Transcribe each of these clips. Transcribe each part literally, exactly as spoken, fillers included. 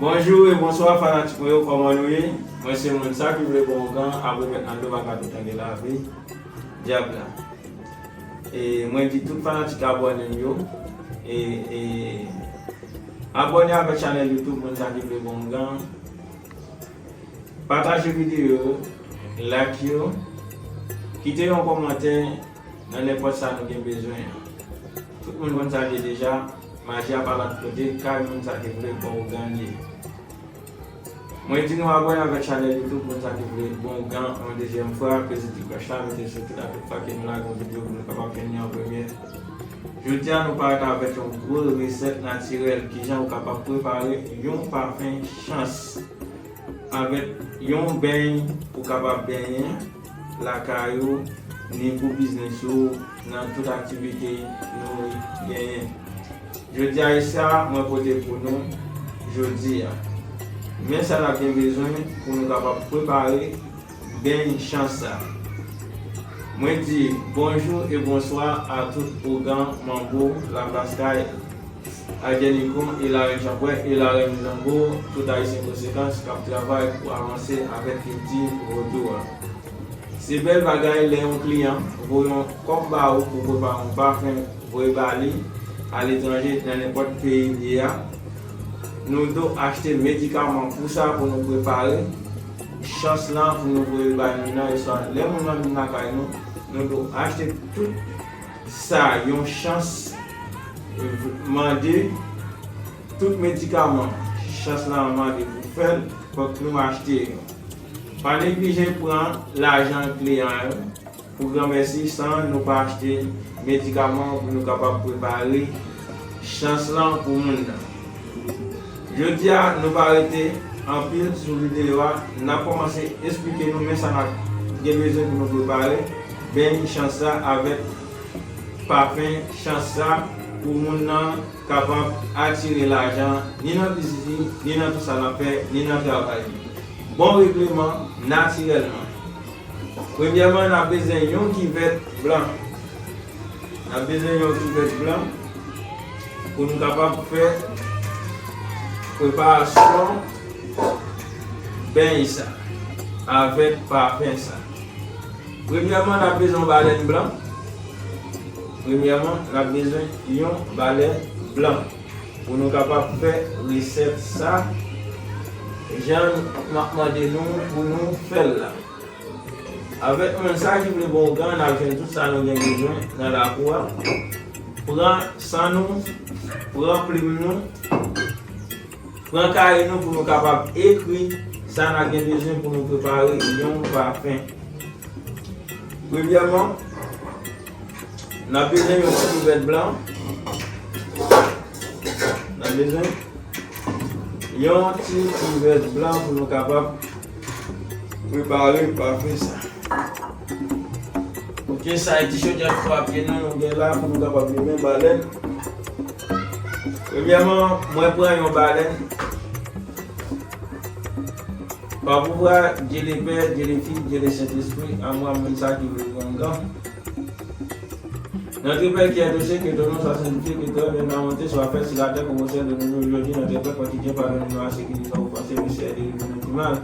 Bonjou e bonswa fanatik mwen yo, kòman nou ye? Mwen se moun sa ki vle bon ougan, apre fèt nan do baka tout tande lavi dyab la. E mwen di tout fanatik abòne m yo, e, e abòne avèk chanèl YouTube moun sa ki vle bon ougan. Pataje videyo yo, like yo, kite yon kòmantè nan nenpòt sa nou gen bezwen an. Tout moun konn sa l ye deja, maji a pa lòt kote, kay moun sa ki vle bon ougan ye. Mwen di nou abòne avèk chanèl YouTube moun sa ki vle bon ougan yon dezyèm fwa, peze ti klòch la, mete sou tout a tout fwa ke nou lage yon videyo pou nou kapab jwenn li an premye. Jodi a nou parèt avèk yon gwo resèt natirèl, kijan ou kapab prepare yon pafen chans avèk yon beny ou kapab benyen lakay ou, ni pou biznis ou, nan tout aktivite nou genyen. Jodi a, e sa mwen pote pou nou jodi a. Men sa n ap gen bezwen pou nou kapab prepare beny chans sa. Mwen di bonjou e bonswa a tout ougan, manbo, laplaskay, Adenikon e larèn Janpwè e larèn Janbo, tout Ayisyen konsekans k ap travay pou avanse avèk kilti vodou a. Se bèl bagay lè yon kliyan voye yon kòb ba ou pou prepare yon pafen, voye ba li aletranje, nan nenpòt peyi l ye a. Nou do achte medikaman pou sa, pou nou prepare chans lan, pou nou voye bay moun nan, e swa lè moun nan vin lakay nou, nou do achte tout sa yon chans mande, tout medikaman chans lan mande pou fè l, fòk nou achte yo. Pa neglije pran lajan kliyan yo pou granmèsi san nou pa achte medikaman pou nou kapab prepare chans lan pou moun nan. Jodi a, nou pa rete anpil sou videyo a, n ap kòmanse esplike nou men sa n ap gen bezwen pou nou prepare beny chans sa avèk pafen chans sa pou moun nan kapab atire lajan ni nan biznis li, ni nan tout sa l ap fè, ni nan travay li. Bon regleman natirèlman. Premyèman, n ap bezwen yon kivèt blan. N ap bezwen yon kivèt blan pou nou kapab fè preparasyon beny sa avèk pafen sa. Premyèman, n ap bezwen yon balèn blan. Premyèman, n ap bezwen yon balèn blan pou nou kapab fè resèt sa jan m ap mande nou pou nou fè l la. Avèk moun sa ki vle bon ougan, n ap jwenn tout sa nou gen bezwen nan lakou a. Pran san nou, pran plim nou, pran kaye nou pou nou kapab ekri sa n ap gen bezwen pou nou prepare yon pafen. Premyèman, n ap bezwen yon ti kivèt blan. N ap bezwen yon ti kivèt blan pou nou kapab prepare pafen sa. Ok, sa e ti chodyè twa pye nou, nou gen la pou nou kapab limen balèn. Premyèman, mwen pran yon balèn. Pa pouvwa Dye le Pè, Dye le Fis, Dye le Sentespri, amwa moun sa ki vle pran gan. Notre Père qui es aux cieux, que ton nom soit sanctifié, que ton règne, ta volonté soit faite sur la terre comme au ciel. Donne-nous aujourd'hui notre pain quotidien, pardonne-nous à ceux qui nous ont offensés, nous aussi à ceux qui nous ont fait du mal.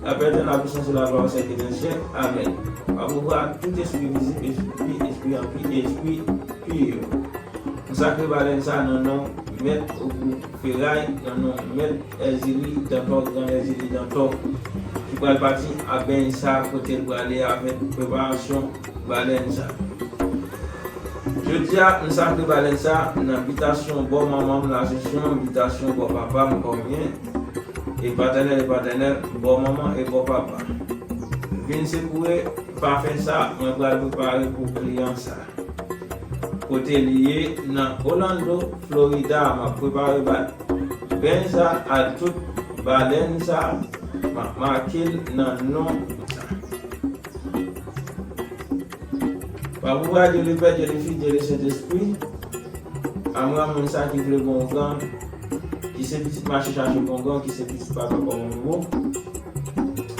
La paix, la puissance et la gloire au siècle des siècles. Amen. Pa pouvwa tout espri vizib, espri, espri anpi, espri pi. Konsakre balèn sa nan non Mèt Ogou Feray, nan non Mèt Èzili Dantò, Gran Èzili Dantò, ki pral pati ak beny sa kote l prale avèk preparasyon balèn sa. Jodi a, m sakre balèn sa nan bitasyon bò manman m, Lasansyon, bitasyon bò papa m, Kòmyen, e patènèl e patènèl, bò manman e bò papa. Vin sekoure pafen sa mwen pral prepare pou kliyan sa. Kote li ye nan Orlando, Florida, m ap prepare ba-, beny sa a tout balèn sa, m ap make l nan non sa. Pa pouvwa Dye le Pè, Dye le Fis, Dye le Sentespri, amwa moun sa ki vle bon ougan, ki se pitit mache chache bon ougan, ki se pitit papa Kòmon Nouvo,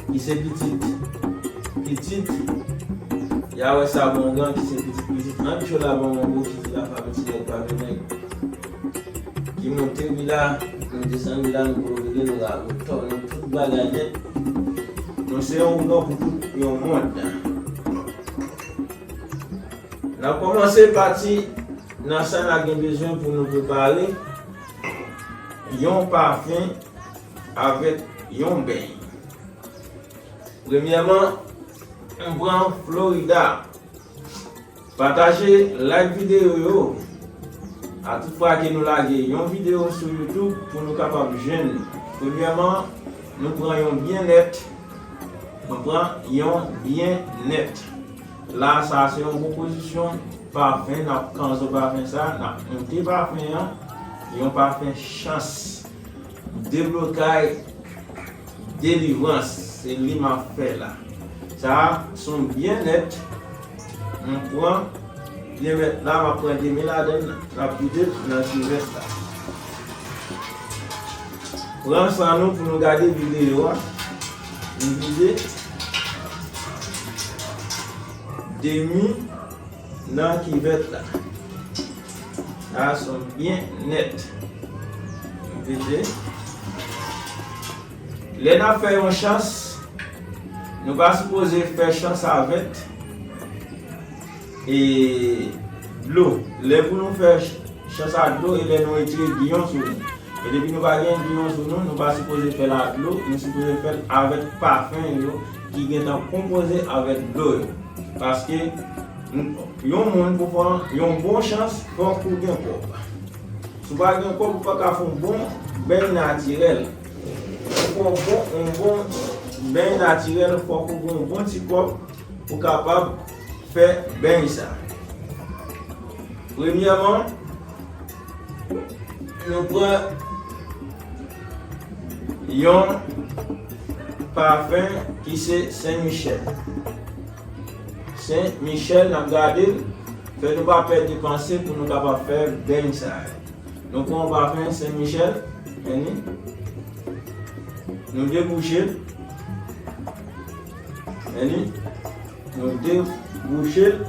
ki se pitit, pitit, Yawè sa bon ougan, ki se pitit, pitit Anchola bon manbo, ki di lafanmi ti nèg pa vle nèg, ki monte vila, Nou desann la, nou pwofite, nou ravotò, nou tout bagay nèt. Nou se yon oudon pou tout yon mond. N ap kòmanse pati nan sa n a gen bezwen pou nou prepare yon pafen avèk yon beny. Premyèman, m pran Florida. Pataje, like videyo yo. A tout fwa ke nou lage yon videyo sou YouTube pou nou kapab jwenn. Premyèman, nou pran yon byen nèt. Nou pran yon byen nèt. La, sa se yon konpozisyon pafen, n ap kanzo pafen sa, n ap moute pafen an, yon pafen chans, deblokay, delivrans, se li m ap fè la. Sa a, se yon byen nèt, m pran byen nèt la, m ap pran demi ladan l, m ap vide l nan kivèt la. Pran san nou pou nou gade videyo a. M vide demi nan kivèt la. Sa a se yon byen nèt. M vide. Lè n ap fè yon chans, nou pa sipoze fè chans avèk e dlo. Lè pou nou fè ch-, chans ak dlo, e lè nou retire giyon sou nou. E depi nou pa gen giyon sou nou, nou pa sipoze fè l ak dlo, nou sipoze fè l avèk pafen yo ki gentan konpoze avèk dlo yo. Paske n-, yon moun pou fè yon bon chans, fòk ou gen kòb. Si w pa gen kòb, ou pa ka fè yon bon beny natirèl. Pou fè yon bon, yon bon beny natirèl, fòk ou gen yon bon ti kòb pou kapab fè beny sa. Premyèman, nou pran yon pafen ki se Sen Michèl. Sen Michèl, n ap gade l, fè nou pa pèdi panse pou nou kapab fè beny sa yo. Nou pran yon pafen Sen Michèl, men ni. Nou debouche l. Men ni. Nou debouche l.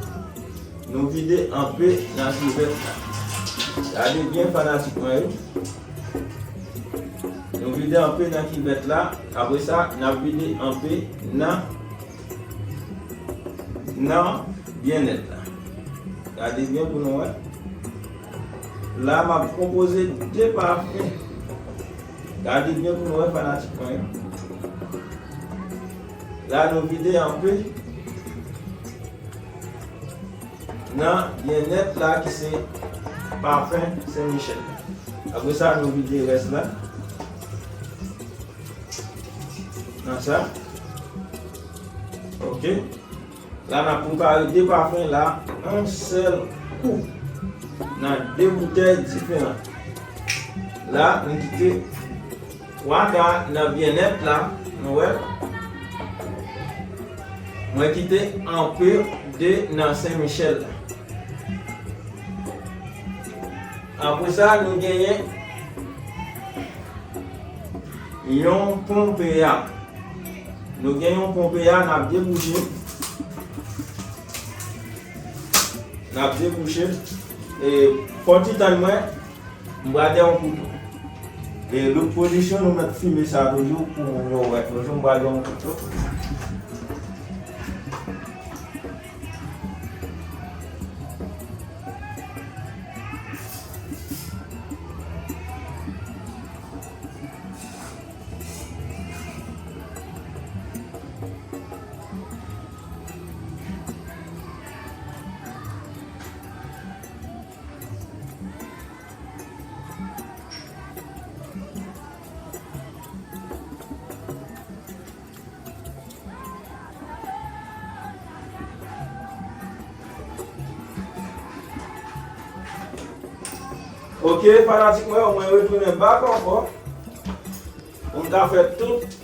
Nou vide anpe nan kivèt la. Gade byen fanatik mwen yo. Nou vide anpe nan kivèt la. Apre sa, n ap vide anpe nan, nan byen nèt la. Gade byen pou nou wè. La, m ap konpoze de pafen. Gade byen pou nou wè fanatik mwen yo. La, nou vide anpe nan byen nèt la ki se pafen Sen Michèl la. Apre sa, nou vide rès la. Nan sa. Ok. La, n ap prepare de pafen la, yon sèl kou, nan de boutèy diferan. La, nou kite twa ka nan byen nèt la, nou wè. Mwen kite anpe de nan Sen Michèl la. Apre sa, nou genyen yon ponpe a. Nou gen yon ponpe a, n ap debouche. N ap debouche. E, fò ti tann mwen, m pral gen yon kouto. E, lout pwodiksyon, nou mèt fimen sa toujou pou moun yo wè. Toujou, m pral gen yon kouto. Ok, fanatik mwen, mwen retounen bak ankò. Pou m ka fè tout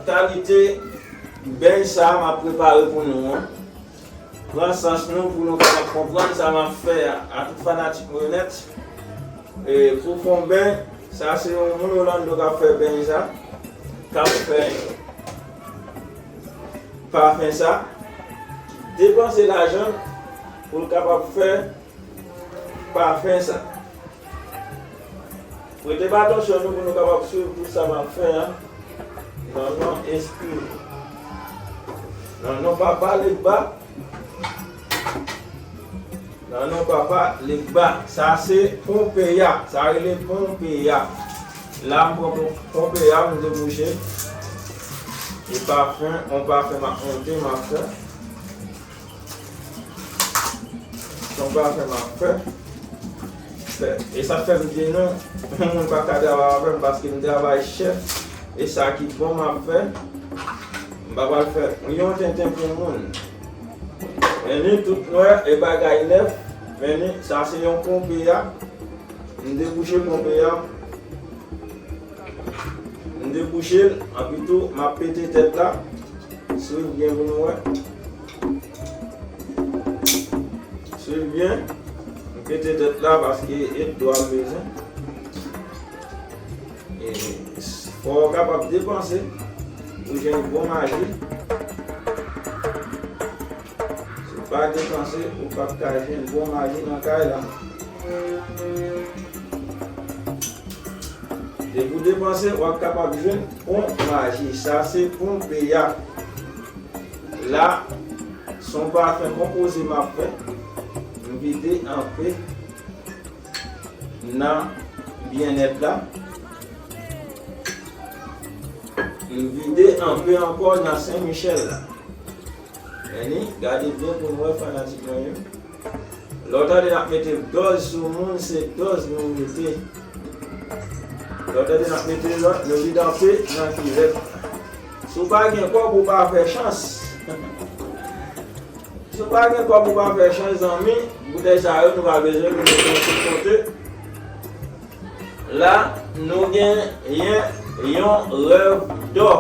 kalite beny sa a m ap prepare pou nou an. Pran sans nou pou nou kapab konprann sa m ap fè a, a tout fanatik mwen nèt. E, pou fè yon beny, sa se yon moun Orlando k ap fè beny sa, k ap fè pafen sa, depanse lajan pou l kapab fè pafen sa. Prete atansyon nou pou nou kapab swiv tout sa m ap fè a. Nan non Espri. Nan non Papa Legba. Nan non Papa Legba. Sa se ponpe a. Sa rele ponpe a. La m pran pon-, ponpe a, m debouche. E pafen, yon pafen m ap monte, m ap fè. Son pa fè m ap fè. Fè. E sa fè m di nou, yon moun pa ka travay avè m paske m travay chèf. E sa ki bon m ap fè. M pa pral fè yon tenten pou moun. Men ni tout nwè e bagay nèf. Men ni, sa se yon ponpe a. M debouche ponpe a. M debouche l, anpi tou, m ap pete tèt la. Swiv byen pou nou wè. Swiv byen. M pete tèt la paske e dwa m bezwen. E fò w kapab depanse pou jwenn bon maji. Si w pa depanse, ou p ap ka jwenn bon maji nan kay la. Depi w depanse, w ap kapab jwenn bon maji. Sa se ponpe a. La, se yon pafen konpoze m ap fè. M vide anpe nan byennèt la. M vide anpe ankò nan Sen Michèl la. Men ni, gade byen pou nou wè fanatik mwen yo. Lè w tande n ap mete dòz sou moun, se dòz nou mete. Lè w tande n ap mete lòt, nou vide anpe nan kivèt. Si w pa gen kòb, ou pa fè chans. Si w pa gen kòb, ou pa fè chans, zanmi. Boutèy sa yo, nou pa bezwen, nou mete yon sou kote. La, nou genyen yon rèv dò.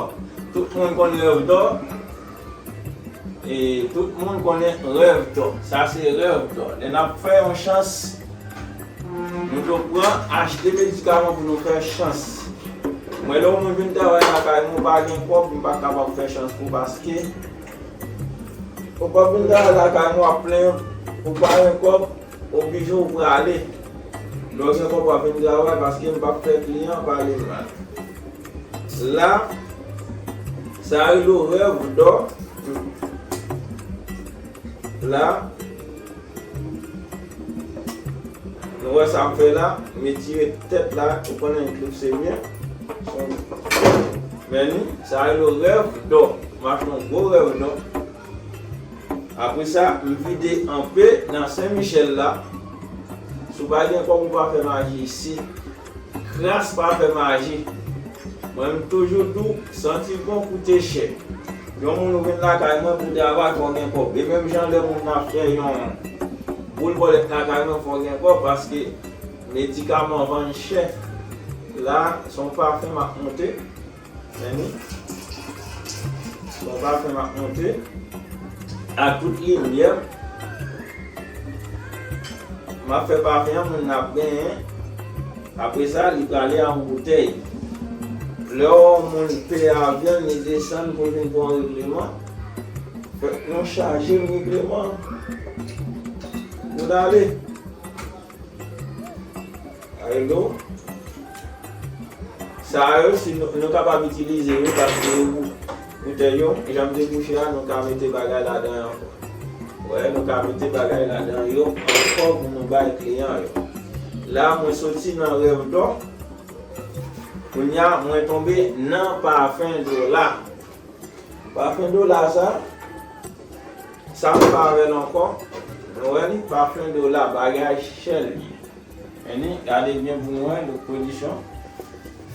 Tout moun konn rèv dò. E tout moun konnen rèv dò. Sa se rèv dò. Lè n ap fè yon chans, nou dwe pran, achte medikaman pou nou fè chans. Mwen, lè yon moun vin travay lakay mwen, ou pa gen kòb, m pa kapab fè chans pou paske ou p ap vin travay lakay mwen, w ap plenn, ou pa gen kòb, oblije ou prale. Lè w gen kòb, w ap vin travay paske m p ap fè kliyan pale mal. La, sa rele rèv dò. La, nou wè sa m fè la, m etire tèt la, ou konnen m klipse byen. Men ni, sa rele rèv dò. M achte yon gwo rèv dò. Apre sa, m vide anpe nan Sen Michèl la. Si w pa gen kòb, ou pa fè maji isi. Kras pa fè maji. Mwen, m toujou di w, santi bon koute chè. Yon moun ou vin lakay mwen pou travay, fò w gen kòb. E menm jan lè moun nan fè yon boul bòlèt lakay mwen, fò w gen kòb, paske medikaman vann chè. La, se yon pafen m ap monte. Men ni, se yon pafen m ap monte. Ak tout limyè. M ap fè pafen an, moun nan ap benyen. Apre sa, li prale ak yon boutèy. Lè yon moun peye avyon, li desann pou vin pran yon regleman. Fòk nou chaje regleman. Nou ale. Ayelo. Sa yo, si nou, nou kapab itilize yo, paske yo bou-, boutèy yo, jan m te bouche a, nou ka mete bagay ladan yo ankò. Wè, nou ka mete bagay ladan yo ankò pou nou bay kliyan yo. La, mwen soti nan rèv dò. Kounye a, mwen tonbe nan pafen dola. Pafen dola sa, sa m pa avè l ankò. Nou wè li, pafen dola, bagay chè li ye. Men ni, gade byen pou nou wè, lòt pwodisyon.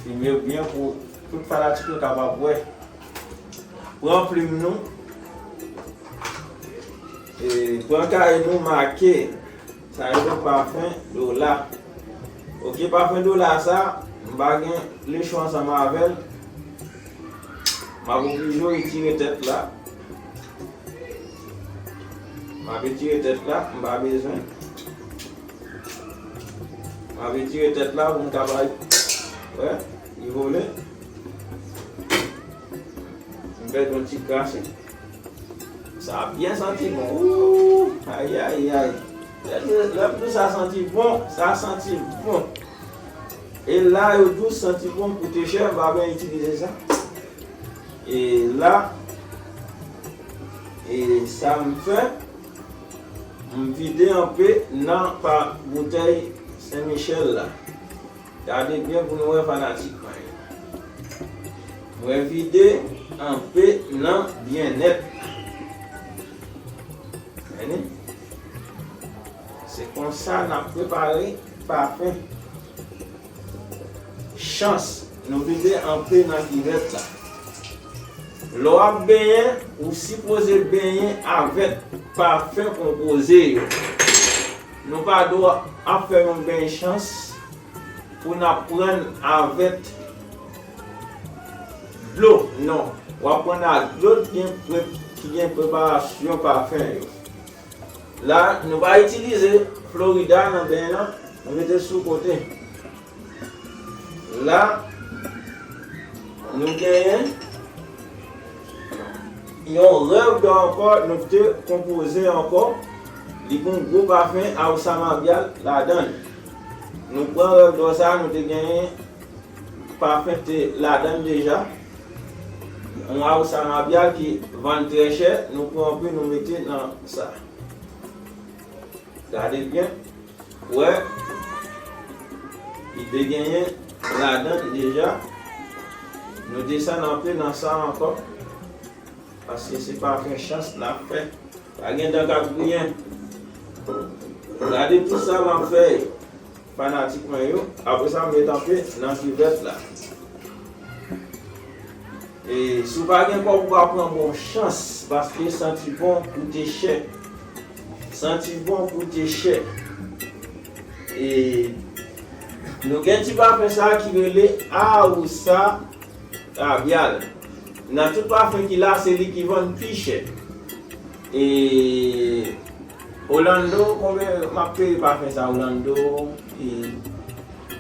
Filme byen pou tout fanatik yo kapab wè. Pran plim nou. E, pran kay nou, make. Sa rele pafen dola. Oke, pafen dola sa, m pa gen lechwa ansanm avè l. M ap oblije retire tèt la. M ap retire tèt la, m pa bezwen. M ap retire tèt la pou m kapab, wè, li vole. M pèdi yon ti kras. Sa byen santi bon. Ooh, ayayay. Lè m di, lè m di sa santi bon, sa santi bon. E la, yo di w santi bon koute chè, m pa byen itilize sa. E la, e sa m fè, m vide anpe nan pa boutèy Sen Michèl la. Gade byen pou nou wè fanatik mwen yo. Mwen vide anpe nan byennèt. Tande? Se konsa n ap prepare pafen chans. Nou vide anpe nan kivèt la. Lè w ap benyen, ou sipoze benyen avèk pafen konpoze yo. Nou pa dwe ap fè yon beny chans pou n ap pran avèk dlo, non. W ap pran ak dlo ki gen pre-, ki gen preparasyon pafen yo. La, nou va itilize Florida nan beny lan, nou mete sou kote. La, nou genyen yon rèv dò ankò, nou te konpoze ankò. Li gen yon gwo pafen awsa mabyal ladan l. Nou pran rèv dò sa, nou te genyen pafen te ladan l deja. Yon awsa mabyal ki vann trè chè, nou pran anpe, nou mete nan sa. Gade byen. Wè, li te genyen ladan l deja. Nou desann anpe nan sa ankò. Paske se pafen chans n ap fè. Pa gen dan k ap griyen. Gade tout sa m ap fè yo, fanatik mwen yo. Apre sa, m met anpe nan kivèt la. E si w pa gen kòb, ou pa pran bon chans, paske santi bon koute chè. Santi bon koute chè. E nou gen ti pafen sa ki rele awsa mabyal. Nan tout pafen ki la, se li ki vann pi chè. E Orlando, konbyen m ap peye pafen sa, Orlando? E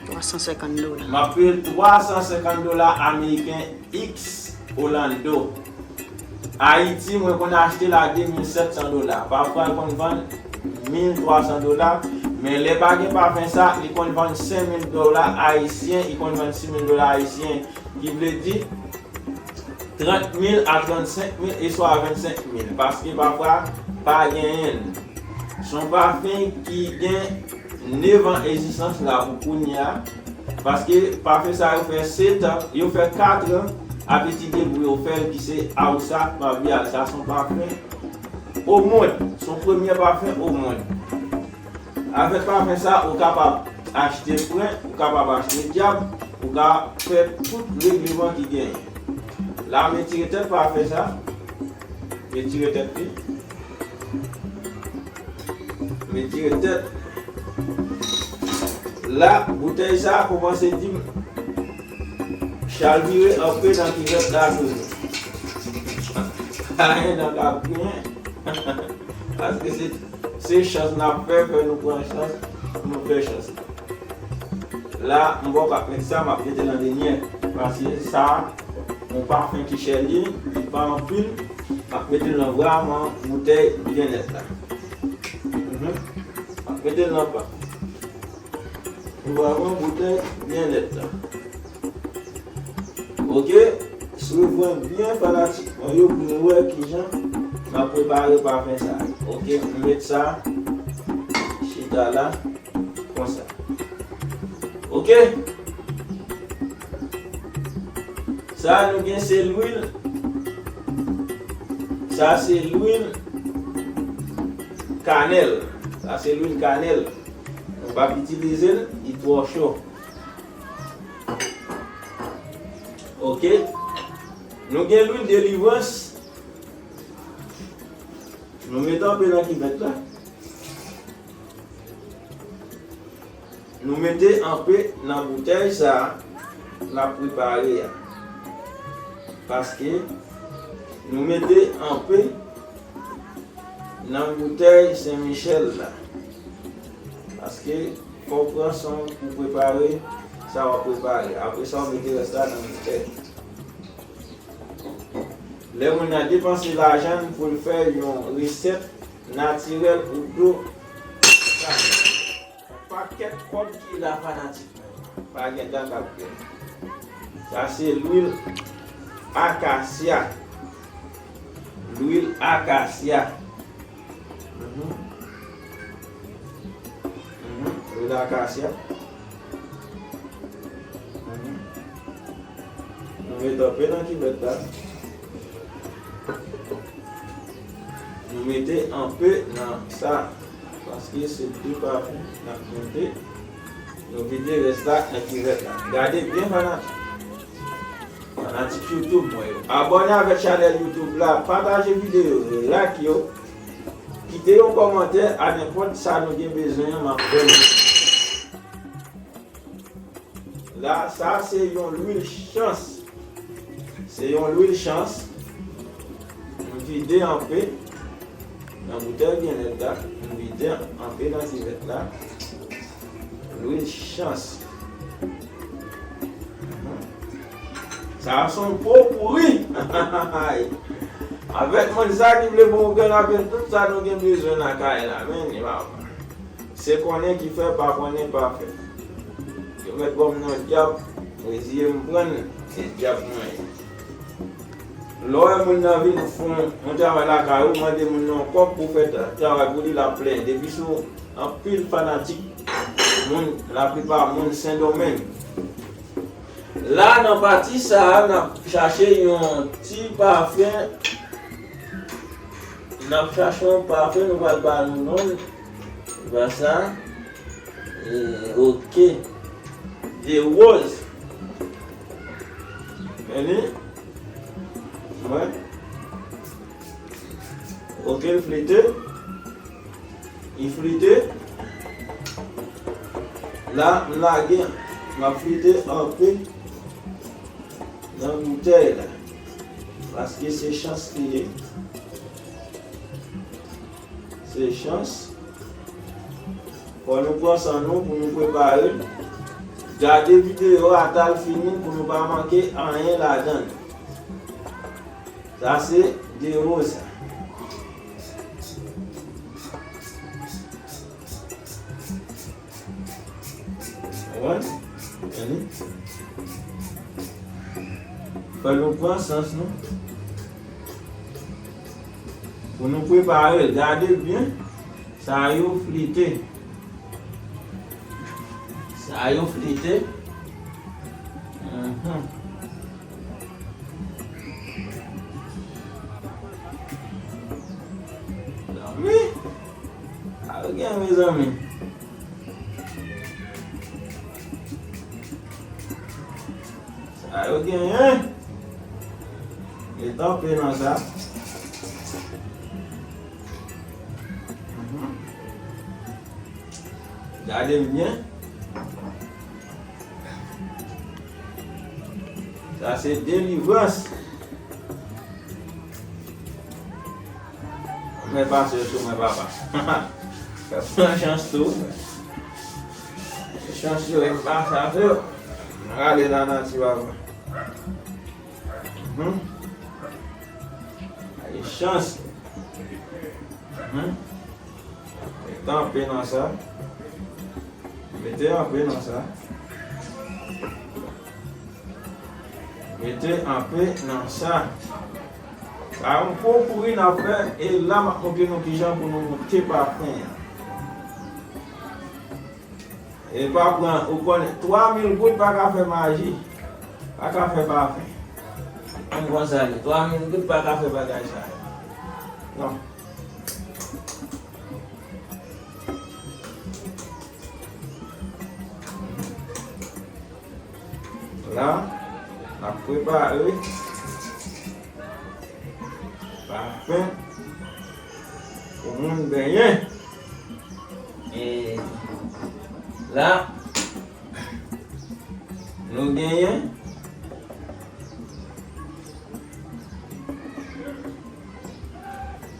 twa san senkant dola. M ap peye twa san senkant dola ameriken, ex Orlando. Ayiti, mwen konn achte l a de mil sèt san dola. Pafwa, l konn vann mil twa san dola. Men lè pa gen pafen sa, li konn vann senk mil dola ayisyen, li konn vann sis mil dola ayisyen. Ki vle di, trant mil a trannsenk mil e swa vennsenk mil, paske pafwa pa genyen l. Se yon pafen ki gen nèf an egzistans la pou kounye a, paske pafen sa yo fè sèt an, yo fè kat an ap etidye pou yo fè l, ki se awsa mabyal. Sa se yon pafen omond, se yon premye pafen omond. Avèk pafen sa, ou kapab achte pren, ou kapab achte dyab, ou ka fè tout regleman ki genyen. La, m retire tèt pafen sa. M retire tèt li. M retire tèt. La, boutèy sa kòmanse di m chalbire anpe nan kivèt la toujou. Pa gen dan k ap griyen. Paske se, se chans n ap fè, fè nou pran chans, nou fè chans. La, m poko ap met sa, m ap mete nan dènye. Paske sa, yon pafen ki chè li, li pa anpil, m ap mete l nan vrèman boutèy byennèt la. Mhm. M ap mete l nan pa. Vrèman boutèy byennèt la. Oke, swiv mwen byen fanatik mwen yo pou nou wè kijan m ap prepare pafen sa. Oke, m met sa chita la konsa. Oke. Sa nou gen se lwil. Sa se lwil kanèl. Sa se lwil kanèl. Nou p ap itilize l, li twò cho. Oke. Nou gen lwil delivrans. Nou mete anpe nan kivèt la. Nou mete anpe nan boutèy sa a n ap prepare a. Paske nou mete anpe nan boutèy Sen Michèl la. Paske fò w pran san w pou prepare sa w ap prepare. Apre sa, w mete rès la nan boutèy. Lè moun nan depanse lajan l pou l fè yon resèt natirèl ou dlo, yon pakèt kòb ki la fanatik mwen. Pa gen tan k ap fè. Sa se lwil akasya. Lwil akasya. Mhm. Mhm. Lwil akasya. Mhm. Nou mete anpe nan kivèt la. Nou mete anpe nan sa. Paske se de pafen n ap mete. Nou vide rès la nan kivèt la. Gade byen, fanatik. Fanatik YouTube mwen yo. Abòne avèk chanèl YouTube la. Pataje videyo yo. Like yo. Kite yon kòmantè a nenpòt sa nou gen bezwen an, m ap fè l. La, sa se yon lwil chans. Se yon lwil chans. M vide anpe nan boutèy byennèt la. M vide anpe nan kivèt la. Lwil chans. Mhm. Sa a se yon po pouri. Avèk moun sa ki vle bon, ou gen apèn tout sa nou gen bezwen nan kay la. Men, li pa Se konnen ki fè, pa konnen pa fè. Yo mèt ban m non dyab, reziye m pran l, se dyab mwen ye. Lè w wè moun nan vin fè yon, yon travay lakay ou, mande moun nan yon kòb pou fè tra-, travay pou li, l ap plenyen. Depi sou anpil fanatik, moun, laplipa moun Sendomeng. La, nan pati sa a, n ap chache yon ti pafen. N ap chache yon pafen, nou pral ba nou non l. Se pa sa. E, oke. De woz. Men li. Mwen. Oke, l flite. Li flite. La, m lage. M ap flite anpe nan boutèy la. Paske se chans li ye. Se chans. Fò nou pran san nou pou nou prepare l. Gade videyo a ata l fini pou nou pa manke anyen ladan l. Sa se de woz sa. Konprann? Tande? Fò nou pran sans nou. Pou nou prepare l, gade byen. Sa yo flite. Sa yo flite. Mhm. Zanmi. Sa yo gen, mezanmi. Sa yo genyen. Yo tanpe nan sa. Mhm. Gade m byen. Sa se delivrans. Mwen pase sou mwen, papa. Pran chans tou. Chans yo, e pa sa tou. Rale nan nati, papa. Mhm. Ay, chans. Mhm. Mete anpe nan sa. Mete anpe nan sa. Mete anpe nan sa. Sa yon popouri n ap fè, e la m ap montre nou kijan pou nou moute pafen an. E pa pran, ou konnen, twa mil goud pa ka fè maji, pa ka fè pafen. Konn konsa li, twa mil goud pa ka fè bagay sa yo. Non. La, n ap prepare pafen pou moun benyen. E la, nou genyen,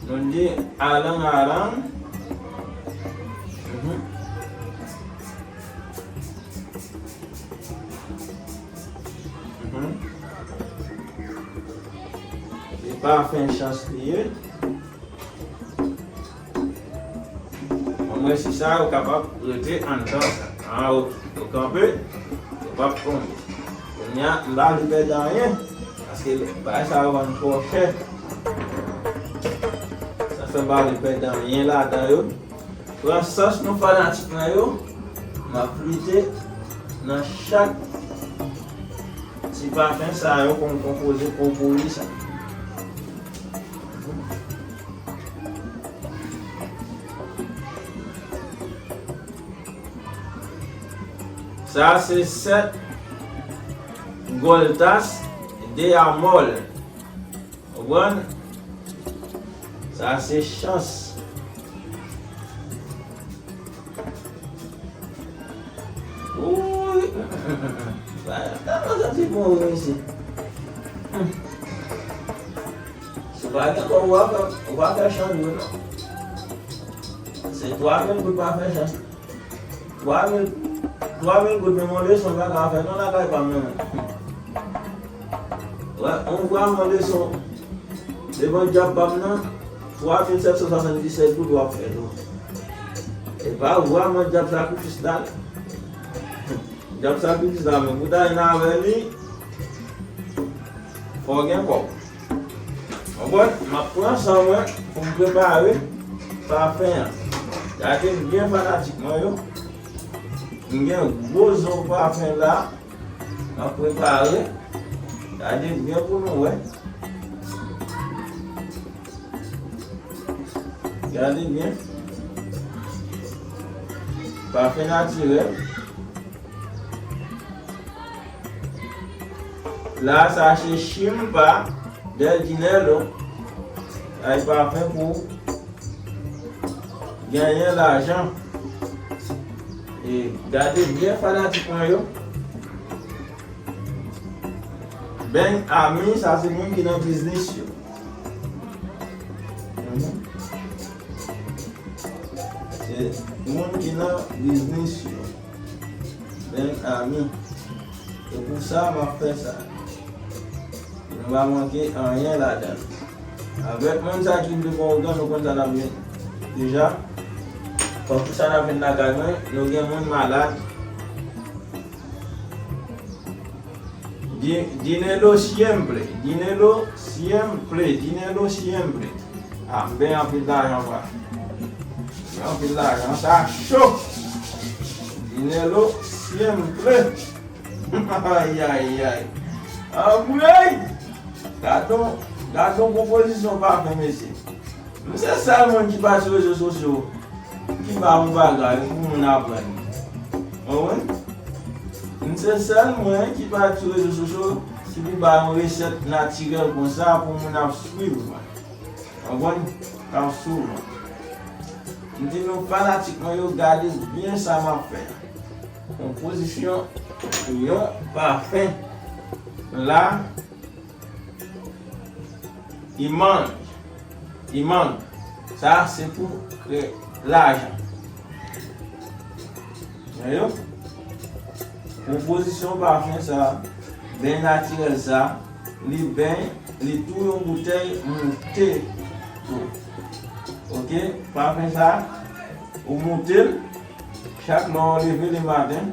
nou di alang alang. Mhm. Mhm. Se pafen chans li ye. Mwen, si sa, ou kapab rete anndan sa. Ah, ok. Ou kanpe. Ap tonbe. Kounye a, m pa vle pèdi anyen, paske bagay sa yo vann twò chè. Sa fè m pa vle pèdi anyen ladan yo. Pran sans nou fanatik mwen yo, m ap plite nan chak ti pafen sa yo pou m konpoze pwopoli sa. Sa se sèt gòltas de amòl. Konprann? Sa se chans. Wouy! Sa, sa, sa santi bon, wi, mesye. Si w pa gen kòb, ou pa fè, ou pa fè chans, wi, non. Se twa mil goud pa fè chans. Twa mil, twa mil goud, menm yon leson pa ka fè non lakay pa m, menm. Wè, yon vwa yon leson devan djab pa m nan, twa mil sèt san swasanndisèt goud w ap fè tou. E pa vwa yon djab sakrifis la. Djab sakrifis la, menm pou ta vin avè li, fò w gen kòb. Konprann? M ap pran san mwen pou m prepare pafen an. Gade byen fanatik mwen yo. M gen gwo zo pafen la. M ap prepare. Gade byen pou nou wè. Gade byen. Pafen natirèl. La, sa se Chimpa del Dinero. Sa se pafen pou genyen lajan. E gade byen fanatik mwen yo. Bèn ami, sa se moun ki nan biznis yo. Mhm. Se moun ki nan biznis yo. Bèn ami. E pou sa, m ap fè sa. Nou pa manke anyen ladan l. Avèk moun sa ki vle pran ogan, nou konn sa n ap jwenn. Deja, kòm pou sa n ap jwenn lakay mwen, nou gen moun malad. Di-, dinero siempre, dinero siempre, dinero siempre. Ah, m benyen anpil lajan, bra. Anpil lajan, sa cho. Dinero siempre. Ay, ay, ay. Anmwey! Gade yon, gade yon konpozisyon pafen, mesye. M se sèl moun ki pa sou rezo sosyo ki ba yon bagay pou moun aprann. Ou konprann? M se sèl mwen ki pa sou rezo sosyo ki pou ba yon resèt natirèl konsa pou moun ap swiv mwen. Ou konprann? Ap swiv mwen. M di nou fanatik mwen yo, gade byen sa m ap fè. Konpozisyon yon pafen la. Imang. Imang. Sa se pou kreye lajan. Tande? Konpozisyon pafen sa, byen natirèl sa, li byen, li tou yon boutèy moute tou. Oke? Pafen sa, ou moute l, chak lè w leve le maten,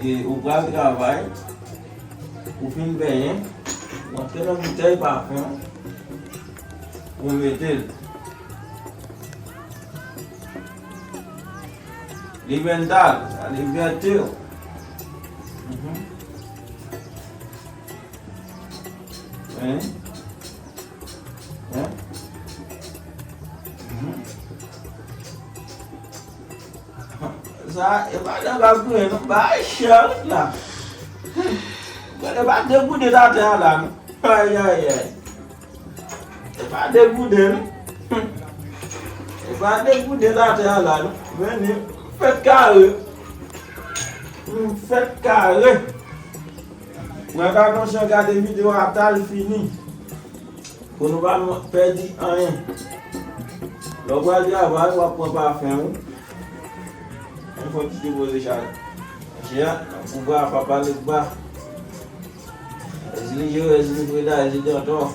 e ou pral travay, ou fin benyen, ou antre nan boutèy pafen, ou mete l. Li mental, sa li vète w. Mhm. Wi. Wi. Mhm. Sa, e pa nan kal touye, non. Bagay chè, wi, la. Gade, pa degouden atè a la, non. Ay, ay, ay. E pa degouden, non. E pa degouden atè a la, non. Vini, m fèt kare. M fèt kare. Mwen ka kontinye gade videyo a ta l fini. Pou nou pa pèdi anyen. Lè w pral travay, w ap pran pafen w. Yon fwa ki depoze chay. Chè a, pou bra, papa Legba. Ezili Jere, Ezili Freda, Ezili Danton.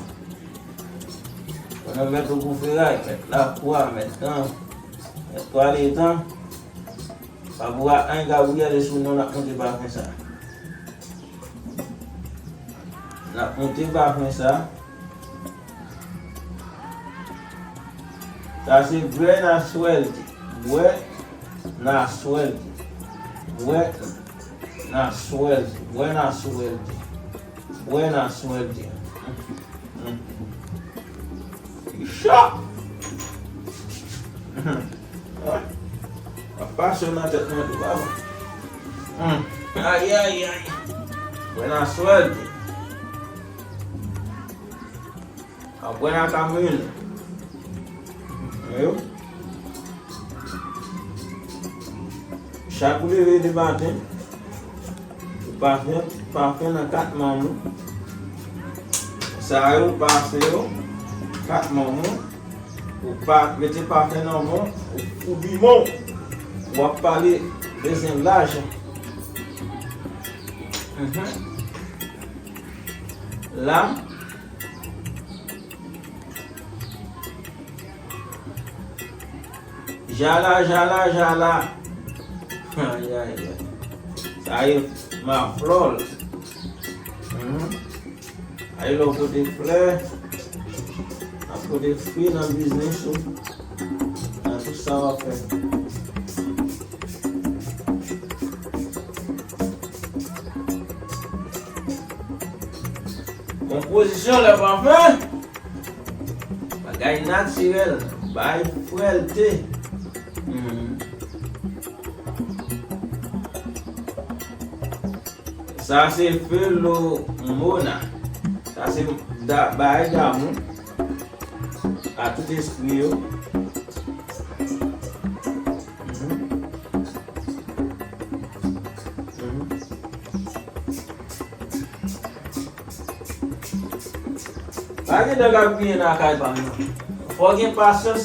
Pandan mèt ou pou feray, mèt lakwa, mèt tan, mèt twaletan. Pa pou anyen Gabriel, e sou non n ap monte pafen sa. N ap monte pafen sa. Sa se Buena Suerte. Buena Suerte. Buena Suerte. Buena Suerte. Buena Suerte. Li cho. Ap pase nan tèt mwen tou, papa. Ay, ay, ay. Buena Suerte. Buena Camino. Yo. Chak ou leve de maten, ou pafen, pafen nan kat manm ou. Sa yo, pase yo, kat manm ou. Ou pa mete pafen nan men w, ou, ou bi men w. W ap pale bezwen lajan. Mhm. La. Jala, jala, jala. Ay, ay, ay. Sa e maflòl. Mhm. Ay, lè w pote flè, ap pote fwi nan biznis ou, nan tout sa w ap fè. Konpozisyon lè pafen, bagay natirèl, bay frèlte. Mhm. Sa se Felomona. Sa se da, bay damou a tout espri yo. Mhm. Mhm. Pa gen nèg ap griyen nan kay pa m nan. Fò gen pasyans.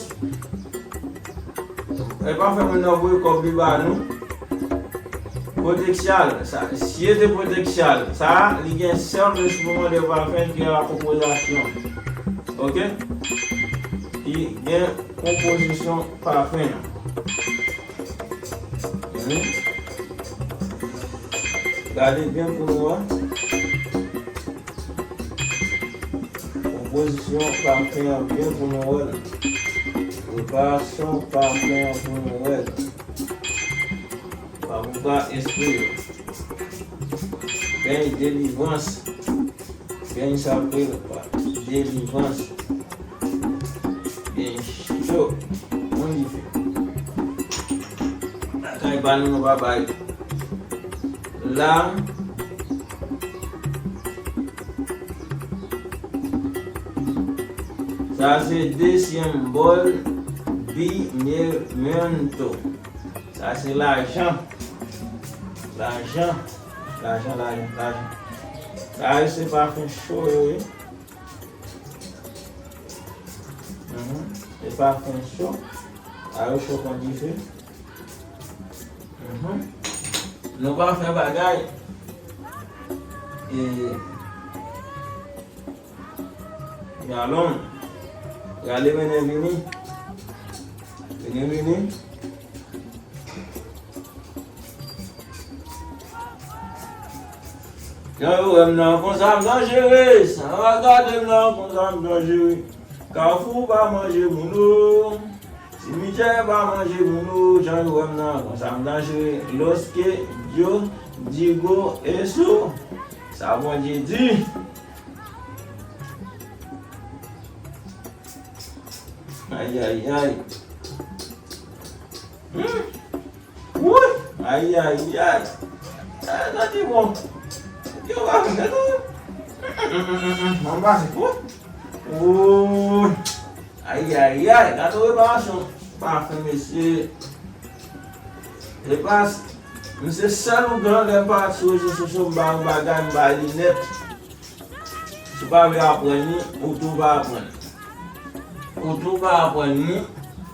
E pa fè moun nan voye kòb li ba nou. Proteksyal, sa, si e te proteksyal, sa, li gen sèl enstriman de pafen ki a konpozisyon. Oke? Ki gen konpozisyon pafen an. Mhm. Gade byen pou nou wè. Konpozisyon pafen an byen pou nou wè l. Preparasyon pafen an pou nou wè l. Pa pou pa espri yo. Beny delivrans. Beny sa vre pa delivrans. Beny cho. Moun dife. Lakay pa nou, nou pa bay. La. Sa se dezyèm bòl Bimemento. Sa se lajan. Lajan. Lajan, lajan, lajan. Sa yo se pafen cho yo ye. Mhm. Se pafen cho. Sa yo cho kon dife. Mhm. Nou pa fè bagay. E, yalon. Rale mennen vini. Vini, vini. Jan yo wè m nan konsa m danjere. Sa va gade m nan konsa m danjere. Kafou pa manje moun o. Simityè pa manje moun o. Jan yo wè m nan konsa m danjere. Loske Dyo digo eso. Sa Bondye di. Ay, ay, ay. Hmm. Woy! Ay, ay, ay! Eh, tande bon. Yo pa fè tande. Mwen pase pou. Woy! Ay, ay, ay! Gade reparasyon pafen, mesye. Repas, m se sèl ougan lè m parèt sou rezo sosyo, m ba yon bagay, m ba li nèt. Si w pa vle aprann li, ou tou pa aprann. Ou tou pa aprann li.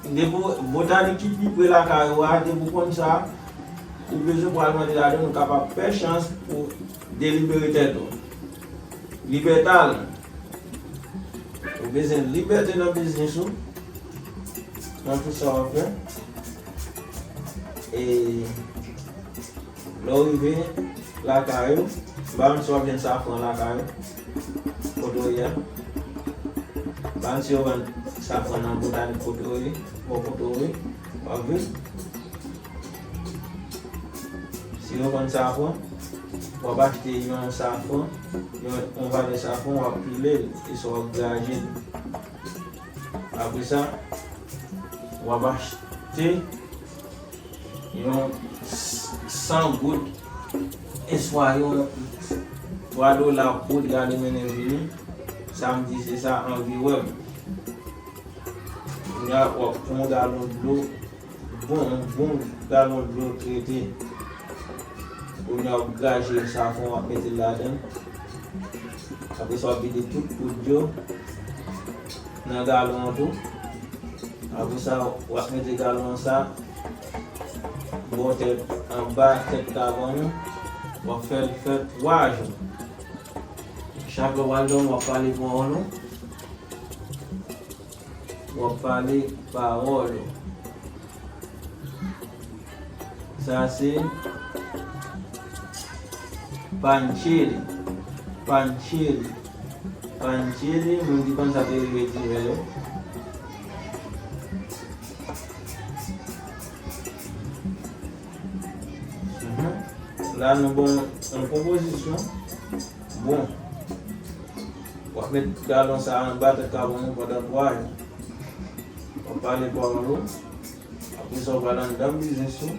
Depi w, botanik ki pi pre lakay ou a, depi w konn sa, ou bezwen pral mande ladan, ou kapab fè chans pou delibere tèt ou. Libètal. Ou bezwen libète nan biznis ou, nan tout sa w ap fè. E lè w rive lakay ou, m pa konn si w ap jwenn safran lakay ou, kote w ye a. M pa konn si yo vann safran nan botanik kote w ye, bò kote w ye, w ap vin. Si yo vann safran, w ap achte yon safran, yon, yon valè safran, w ap pile l, e sa w ap graje l. Apre sa, w ap achte yon san goud, eswa yon twa dola goud, gade mennen vini. Sa m di se sa, anvi wè m. Kounye a, w ap pran yon galon dlo, bon, yon bon galon dlo trete. Kounye a, w ap graje safran, w ap mete l ladan l. Apre sa, w ap vide tout poud yo nan galon an tou. Apre sa, w ap mete galon an sa bò tèt, anba tèt kabann ou. W ap fè l fè twa jou. Chak lè w al dòmi, w ap pale pawòl ou. W ap pale pawòl ou. Sa se pancheli. Pancheli. Pancheli, moun ki konn sa te rive di yo. Mhm. La, nou bon, yon konpozisyon. Bon. W ap met galon sa a anba tèt kabann ou pandan twa jou. W ap pale pawòl ou. Apre sa, w pral anndan biznis ou.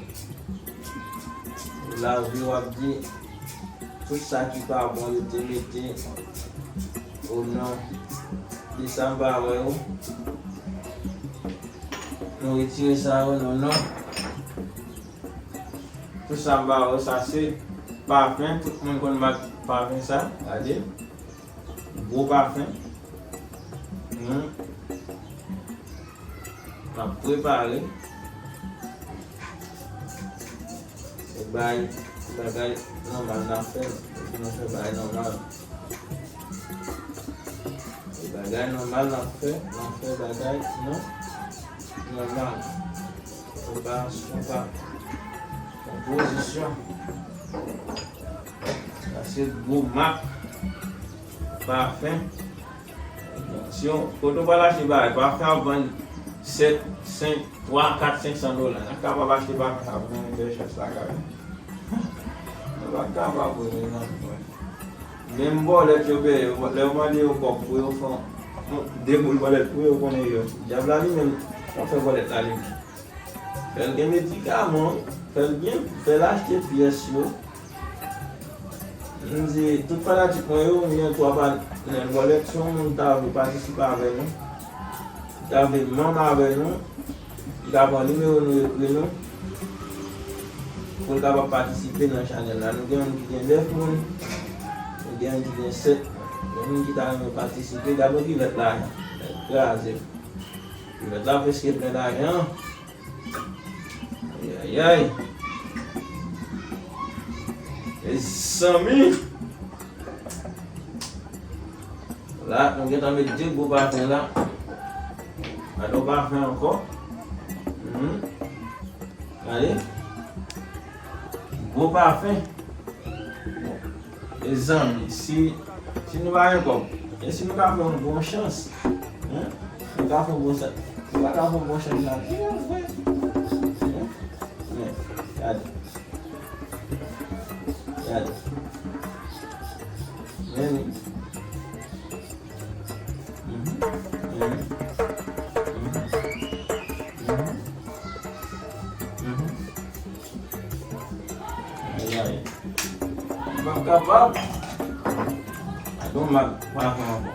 Lave, w ap di tout sa ki pa bon yo te mete o non de sa m pa wè yo. Nou retire sa yo, non, non. Tout sa m pa wè, sa se pafen. Tout moun konn mak pafen sa. Gade. Gwo pafen. Hmm. N ap prepare. Se bay, bagay nòmal n ap fè. Epi nou fè bagay nòmal. Se bagay nòmal n ap fè. N ap fè bagay nò-, nòmal. Konpa, konpa. Konpozisyon. Sa se gwo mak pafen. Si yon, kote w pral achte bagay, pafen ap vann sèt, senk, twa, kat, senk san dola. N ap kapab achte pafen sa pou nou fè chans lakay nou. Nou pa kapab, wi, men nan mwen. Menm bòlèt yo peye, lè yo mande yo kòb pou yo fè yon, de boul bòlèt pou yo, konnen yo. Dyab la li menm, w ap fè bòlèt la li menm. Fè l gen medikaman, fè l gen, fè l achte pyès yo. M di, tout fanatik mwen yo, m gen twa patnè bòlèt, si yon moun ta vle patisipe avè nou, ta vle manm avè nou, li ka pran nimewo nou, ekri nou, pou l kapab patisipe nan chanèl la. Nou gen moun ki gen nèf moun, nou gen moun ki gen sèt moun. Gen moun ki ta renmen patisipe, gade yon kilòt lajan, kraze. Kilòt la prèske plen lajan. Ayayay. Mezanmi. La, nou gentan met de gwo pafen la. Gade yon pafen ankò. Mhm. Gade. Gwo pafen. Mezanmi, si, si nou pa gen kòb, e si nou ka fè yon bon chans? Hein? Nou ka fè yon bon chans. Nou pa ka fè yon bon chans la. Hein? Men, gade. Gade. Men, Ayayay. M p ap kapab. Gade yon mak pafen ankò.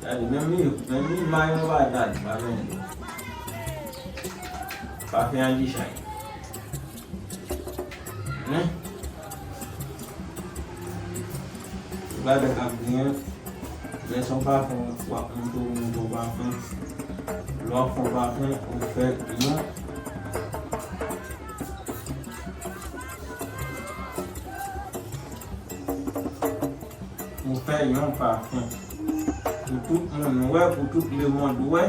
Gade, menm li, menm li, mayo pa gad, pa menm. Pafen an di chay. Hein? Ou gade k ap byen, lè se yon pafen, w ap monte, w monte yon pafen. Lè w ap fè yon pafen, ou fè yon, ou fè yon pafen pou tout moun wè, pou tout lemonn wè,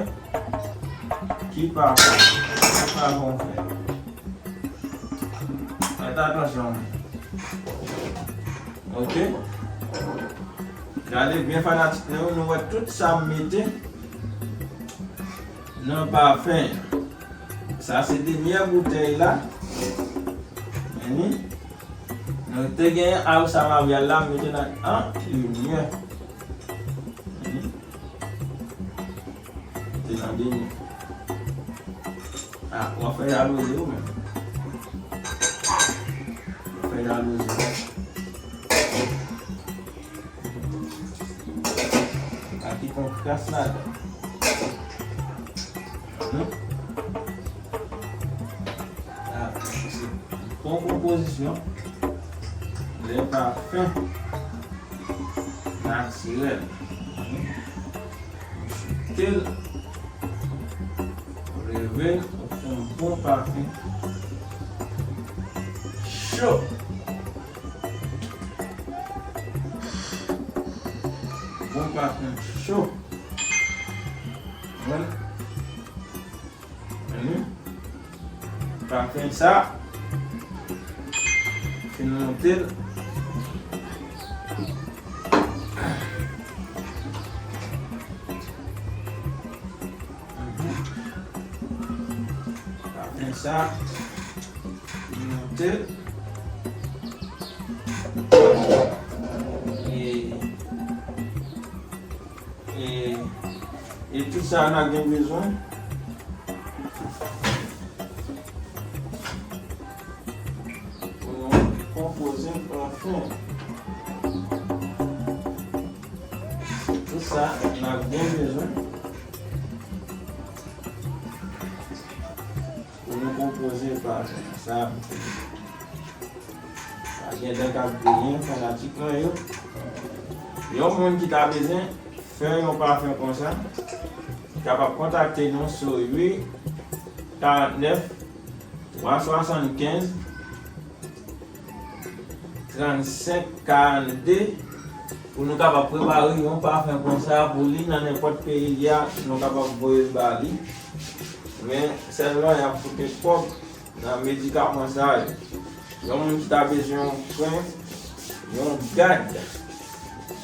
ki pafen, ki pafen w fè. Fè atansyon. Ok. Gade byen fanatik nou, nou wè tout sa m mete nan pafen. Sa se dènye boutèy la. Men nou te gen Ave Maria la, m mete nan an limyè. Te nan dènye. Ah, w ap fè jalozi ou menm. W ap fè jalozi ou. Pa kite yon kras ladan. Hmm? Ah, se bon konpozisyon. Lè pafen natirèl. Hmm? Ou site l, ou leve l, ou fè yon bon pafen. Cho. Bon pafen cho. Mwen, mwen, pafen sa, fin monte l. Pafen sa, monte. E, e, e tout sa n a gen bezwen pou nou konpoze pafen. Tout sa n a gen bezwen pou nou konpoze pafen sa. Sa gen dan k ap griyen fanatik mwen yo. Yon moun ki ta bezwen fè yon pafen konsa, kapab kontakte nou sou uit karant nèf, twa swasann kenz, trannsenk karannde, pou nou kapab prepare yon pafen konsa pou li nan nenpòt peyi li a, nou kapab voye l ba li. Men sèlman y ap koute kòb nan medikaman sa yo. Yon moun ki ta bezwen yon kwen, yon gad,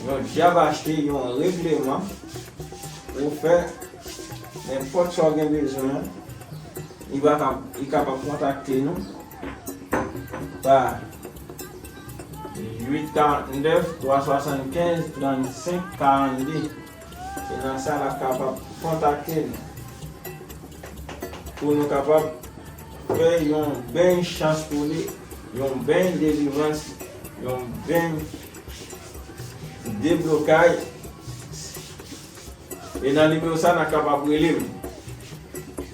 yon dyab achte, yon regleman, ou fè nenpòt sa w gen bezwen an, li va ka, li kapab kontakte nou pa uit karant nèf, twa swasann kenz, trannsenk karannde. Se nan sa l ap kapab kontakte nou. Pou nou kapab fè yon bèy chans pou li, yon bèy delivrans, yon bèy deblokay. E nan nimewo sa, n a kapab rele m.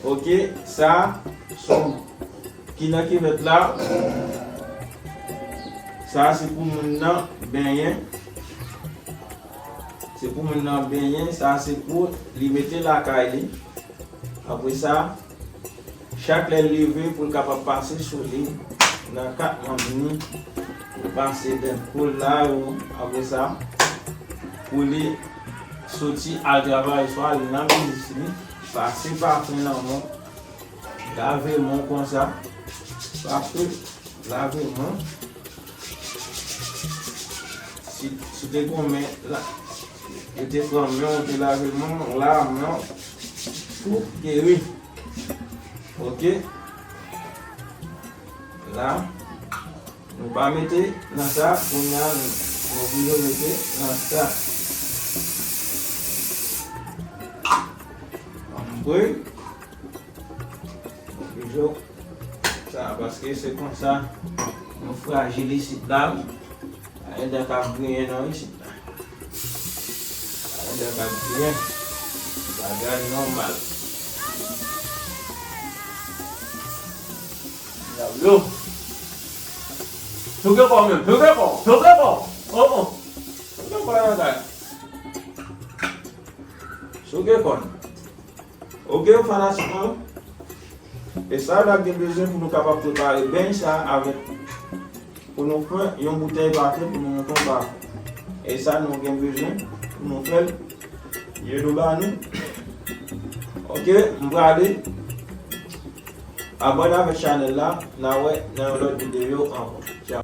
Ok, sa, sou ki nan kivèt la, sa se pou moun nan benyen. Se pou moun nan benyen, sa se pou li mete lakay li. Apre sa, chak lè l leve pou l kapab pase sou li nan kat manm li, pou l pase dan kou l la yo. Apre sa, pou li soti al travay, swa li nan biznis li, pase pafen nan men w, lave men w konsa, pase lave men w. Si, si te gon men la, yo te pran men w, te lave men w, la men w tou geri. Ok. La, nou pa mete nan sa, kounye a, nou, nou oblije mete nan sa. Anpre, nou oblije sa, paske se konsa nou frajil isit la, wi. Pa gen dan k ap griyen non isit la. Pa gen dan k ap griyen. Bagay nòmal. Dyablo. Souke kò w menm, souke kò w, souke kò w. Oh, oh. Souke kò w nan kay. Souke kò w. Ok, fanatik mwen. E sa n ap gen bezwen pou nou kapab prepare beny sa avèk, pou nou pran yon boutèy pafen pou nou monte yon pafen. E sa nou gen bezwen pou nou fè l. Ye nou ba nou. Ok, m prale. Abòne avèk chanèl la. N a wè nan yon lòt videyo ankò. Tchao.